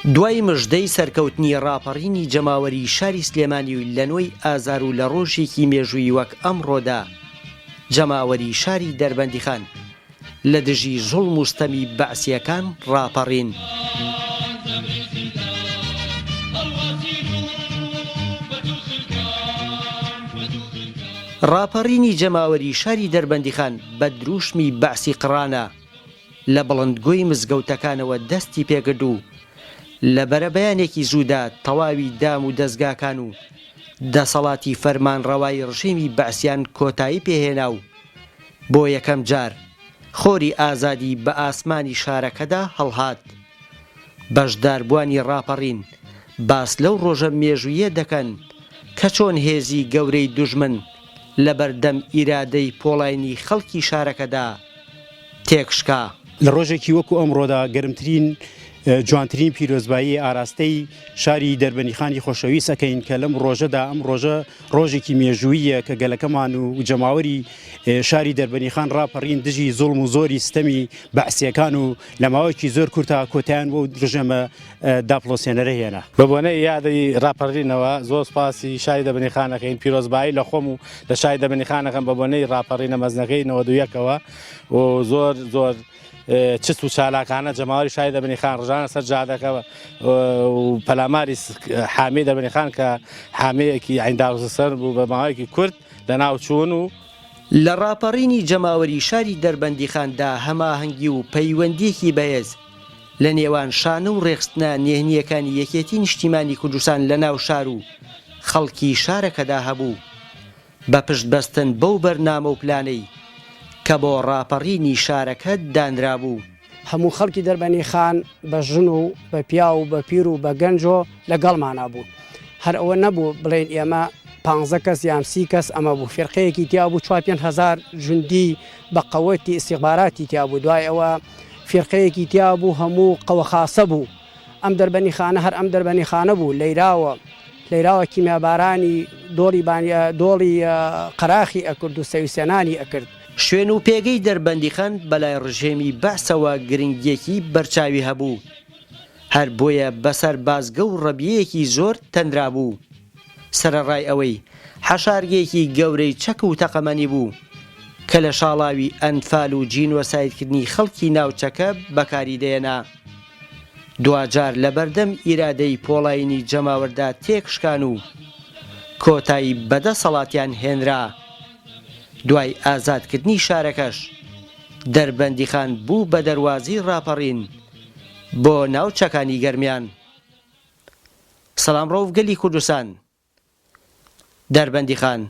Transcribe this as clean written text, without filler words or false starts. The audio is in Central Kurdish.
دوای مژدەی سەرکەوتنی ڕاپەڕینی جەماوەری شاری سلێمانی و لە نۆی ئازار و لە ڕۆژێکی مێژوویی وەک ئەمڕۆدا جەماوەری شاری دەربەندیخان لە دژی زوڵم و ستەمی بەعسییەکان ڕاپەڕین. ڕاپەڕینی جەماوەری شاری دەربەندیخان بە درووشمی بەعسی قڕانە لە بڵندگۆی مزگەوتەکانەوە دەستی پێکرد و لە بەرەبەیانێکی زوودا تەواوی دام و دەزگاکان و دەسەڵاتی فەرمانڕەوای ڕژێمی بەعسیان کۆتایی پێهێنا و بۆ یەکەم جار خۆری ئازادی بە ئاسمانی شارەکەدا هەڵهات. بەشداربووانی ڕاپەڕین باس لەو ڕۆژە مێژوویە دەکەن کە چۆن هێزی گەورەی دوژمن لەبەردەم ئیرادەی پۆڵاینی خەڵکی شارەکەدا تێکشکا. لە ڕۆژێکی وەکو ئەمڕۆدا گەرمترین جوانترین پیرۆزبایی ئاراستەی شاری دەربەنیخانی خۆشەویست ئەکەین کە لەم ڕۆژەدا ئەم ڕۆژە ڕۆژێکی مێژووییە کە گەلەکەمان و جەماوەری شاری دەربەنیخان ڕاپەڕین دژی زوڵم و زۆری ستەمی بەعسیەکان و لە ماوەیەکی زۆر کورتا کۆتایان بەو ڕژێمە داپڵۆسێنەرە هێنا. بە بۆنەی یادی ڕاپەڕینەوە زۆر سوپاسی شاری دەربەنیخان ئەکەین، پیرۆزبایی لە خۆم و لە شاری دەربەنیخان ئەکەم بە بۆنەی ڕاپەڕینە مەزنەکەی 91 ەوە و زۆر زۆر چست و چالاکانە جەماوەری شاری دەربەنیخان ڕژانە سەر جادەکە و پەلاماری حامیەی دەربەنیخان کە حامیەیەکی عەین دارالسەر بوو بە ماوەیەکی کورت لەناو چوون و لە ڕاپەڕینی جەماوەری شاری دەربەندیخاندا هەماهەنگی و پەیوەندییەکی بەهێز لە نێوان شانە و ڕێکخستنە نهێنییەکانی یەکێتی نیشتیمانی کوردستان لە ناو شار و خەڵکی شارەکەدا هەبوو بە پشت بەستن بەو بەرنامە و پلانەی کە بۆ ڕاپەڕینی شارەکە دانرابوو. هەموو خەڵکی دەربەنیخان بە ژن و بە پیاو و بە پیر و بە گەنجۆ لە گەڵمانا بوون. هەر ئەوە نەبوو بڵێین ئێمە پانزە کەس یان سی کەس ئەمە بوو. فیرقەیەکی تیا بوو چوار پێنج هەزار جوندی بە قەوەتی ئیستیخباراتی تیا بوو. دوای ئەوە فیرقەیەکی تیا بوو هەموو قەوەخاسە بوو. ئەم دەربەنیخانە هەر ئەم دەربەنیخانە بوو لەیراوە لەیراوە کیمیابارانی دۆڵی بانیە دۆڵی قەراخی ئەکرد و سەویسێنانی ئەکرد. شوێن و پێگەی دەربەندیخان بەلای ڕژێمی بەعسەوە گرنگیەکی بەرچاوی هەبوو، هەر بۆیە بەسەر بازگە و ڕەبیەیەکی زۆر تەنرابوو، سەرەڕای ئەوەی حەشارگەیەکی گەورەی چەک و تەقەمەنی بوو کە لە شاڵاوی ئەنفال و جینۆسایدکردنی خەڵکی ناوچەکە بەکاری دەهێنا. دواجار لەبەردەم ئیرادەی پۆڵایینی جەماوەردا تێکشکان و کۆتایی بەدەسەڵاتیان هێنرا. دوای ئازادکردنی شارەکەش، دەربەندیخان بوو بە دەروازەی ڕاپەڕین بۆ ناوچەکانی گەرمیان. سەلام ڕەوف گەلی کوردستان. دەربەندیخان.